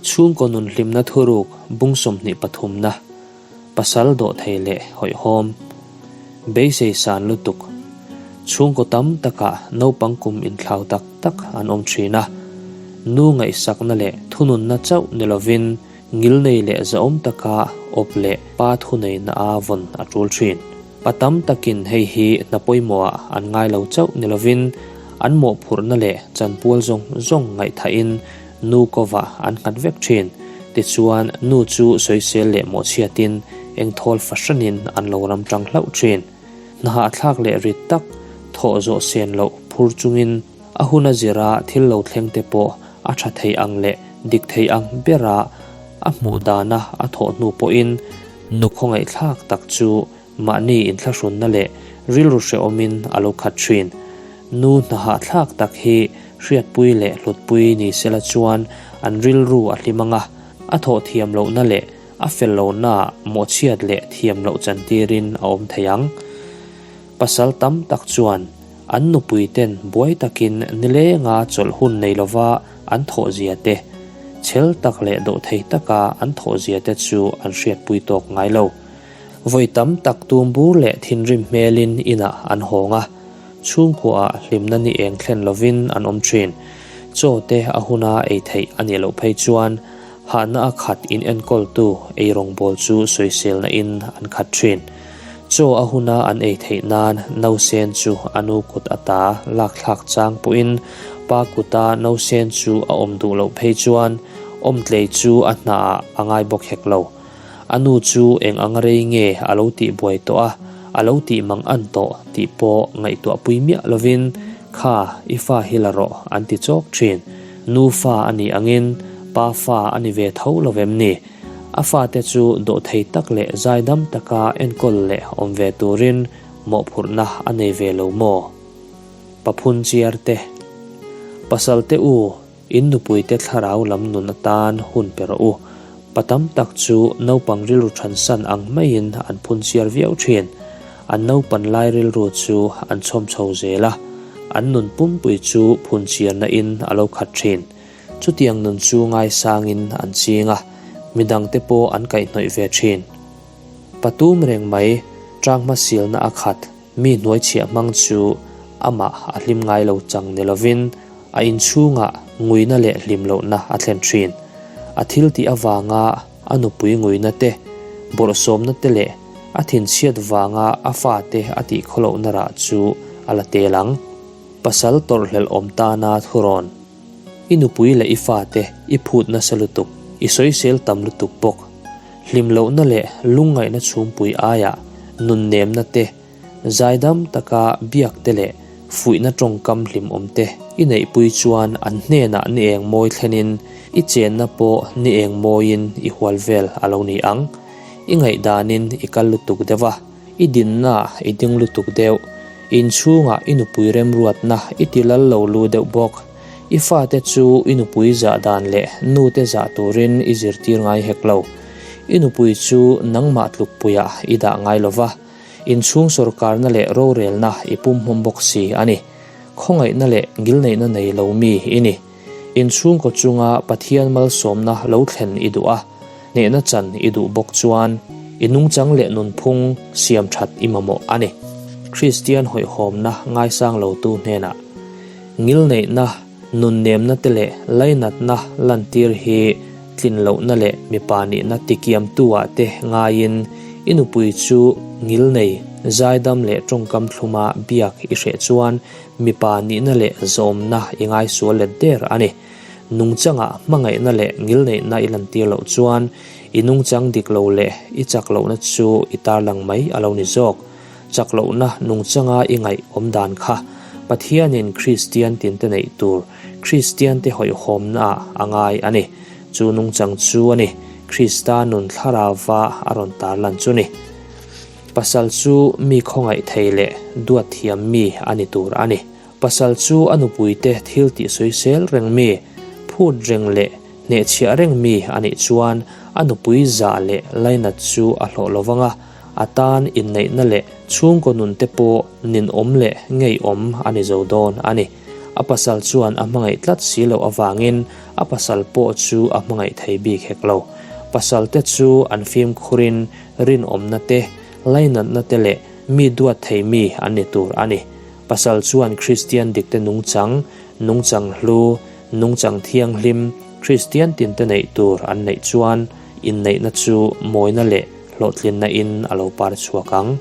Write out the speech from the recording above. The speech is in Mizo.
Chhungkaw nun hlimna thuruk bung 23 na, pasal dawhthei leh hawihhawm, beisei san lutuk, chhungkaw tam takah naupang kum inthlau tak tak an awm thin a, nu ngaihsakna leh thununna chauh ni lovin ngilnei leh zahawm taka awp leh pa thuneihna a vawn a tul thin. Pa tam takin hei hi hna pawimawhah an ngai lo chauh ni lovin an mawhphurhna leh chanpual zawng zawng ngaihthahin nu kovah an nghat vek thin. Tichuan, nu chu sawisel leh mawhchhiatin engthawl fahranin an lo ram tang hlauh thin. Hna hahthlak leh rit tak thawh zawh sen loh phur chungin a hun a zira thil lo thleng te pawh a tha thei ang leh dik thei ang bera a hmuh dana a thawh hnu pawhin nu khawngaihthlak tak chu mahni inthlahrunna leh rilru hrehawmin a lo khat thin. Nu hna hahthlak tak hi hriatpui leh hlutpui ni sela chuan an rilru a hlim ang a, a thawh thiam lohna leh a fel lohnaah mawhchhiat leh thiam loh chantirin a awm thei ang. Pasal tam tak chuan an nupuiten buai takin nilenga chawlh hun nei lova an thawhzia te, chhel tak leh dawhthei taka an thawhzia te chu an hriatpui tawk ngai lo. Vawi tam tak tumbur leh thinrim hmelin inah an hawng a, chhungkuaah hlimna ni eng thlen lovin an awm thin. Chaw te a huna ei theih a nih loh phei chuan hahna a khat inenkawltu eirawngbawl chu sawiselna in an khat thin. Chaw a huna an ei theih nan nausen chu a nu kut ata lakthlak chang pawhin pa kuta nausen chu a awm duh loh phei chuan awmtlei chu a hnaah a ngai bawk hek lo. A nu chu eng ang rei nge a lo tih buai tawh a, a lo tih mang an tawh tih pawh ngaihtuah pui miah lovin, Kha, i fa hi la rawh, an ti chawk thin. Nu fa a nih angin pa fa a ni ve tho lo vem ni? A fate chu dawhthei tak leh zaidam taka enkawl leh awm ve turin mawhphurhna a nei ve lo maw? Paphun chiar te, Pasal te u, in nupuite thlarau lam nun atan hun pe rawh u. Pa tam tak chu naupang rilru thansan ang maiin an phun chiar viau thin. An naupan lai rilru chu an chhawm chho zel a, an nun pumpui chu phun chiarna in a lo khat thin. Chutiang nun chu ngaisangin an ching a, midangte pawh an kaihhnawih ve thin. Patum reng mai, tang hmasilna a khat, mi hnuaichhiah hmang chu amah a hlim ngai lo chang ni lovin a inchhungah nguina leh hlim lohna a thlen thin. A thil tih avanga a nupui nguina te, bawrhsawmna te leh a thinchhiat vanga a fate a tihkhawlohna rah chu a la tel ang. Pasal tawrhhlelh awm tana thurawn. I nupui leh i fate i phut nasa lutuk, i sawisel tam lutuk bawk. Hlim lohna leh lungngaihna chhumpui aiah nunnemna te, zaidam taka biak te leh fuihna tawngkam hlimawm te i neihpui chuan an hnenah ni eng mawi thlenin i chenna pawh ni eng mawiin i hual vel a lo ni ang. I ngaihdanin i kal lutuk deuh a. I dinna i ding lutuk deuh. Inchhungah i nupui remruatna i ti lal lo lu deuh bawk. I fate chu i nupui zah dan leh nute zah turin i zirtir ngai hek lo. I nupui chu nangmah tlukpuiah i dah ngai lo va, inchhung sawrkarna leh rorelna i pumhmawm bawk si a ni. Khawngaihna leh ngilneihna nei lo mi i ni. Inchhungkaw chunga Pathian malsawmna lo thlen i duh a, hnehna chan i duh bawk chuan i nungchang leh nunphung siam that i mamawh a ni. Kristian hawihhawmna ngaisang lotu hnenah ngilneihna, nunnemna te leh lainatna lantir hi tlin lohna leh mipa nihna tikiamtu-ah te ngaiin i nupui chu ngilnei, zaidam leh tawngkam thluma biak i hreh chuan Mipa nihna leh zawmna i ngaisual let der a ni. Nungchangah hmangaihna leh ngilneihna i lantir loh chuan i nungchang dik lo leh i chak lohna chu i tarlang mai a lo ni zawk. Chak lohna nungchanga i ngaih awm dan kha Pathianin Kristian tinte neih tur Kristiante hawihhawmnaah a ngai a ni. Chu nungchang chu a ni Krista nun thlarauva a rawn tarlan chu ni. Pasal chu mi khawngaih thei leh duat thiam mi a ni tur a ni. Pasal chu a nupuite thil tih sawisel reng mi, phut reng leh hnehchhiah reng mi a nih chuan a nupui zah leh lainat chu a hlawh lo vang a, a tan inneihna leh chhungkaw nun te pawh ninawm leh ngeiawm a ni zo dawn a ni. A pasal chuan a hmangaih tlat si loh avangin a pasal pawh chu a hmangaih thei bik hek lo. Pasalte chu an fimkhurin rinawmna te, lainatna te leh mi duat thei mi an ni tur a ni. Pasal chuan Kristian dikte nungchang, nungchang hlu, nungchang thianghlim, Kristian tinte neih tur an neih chuan inneihna chu mawina leh hlawhtlinna in a lo par chhuak ang.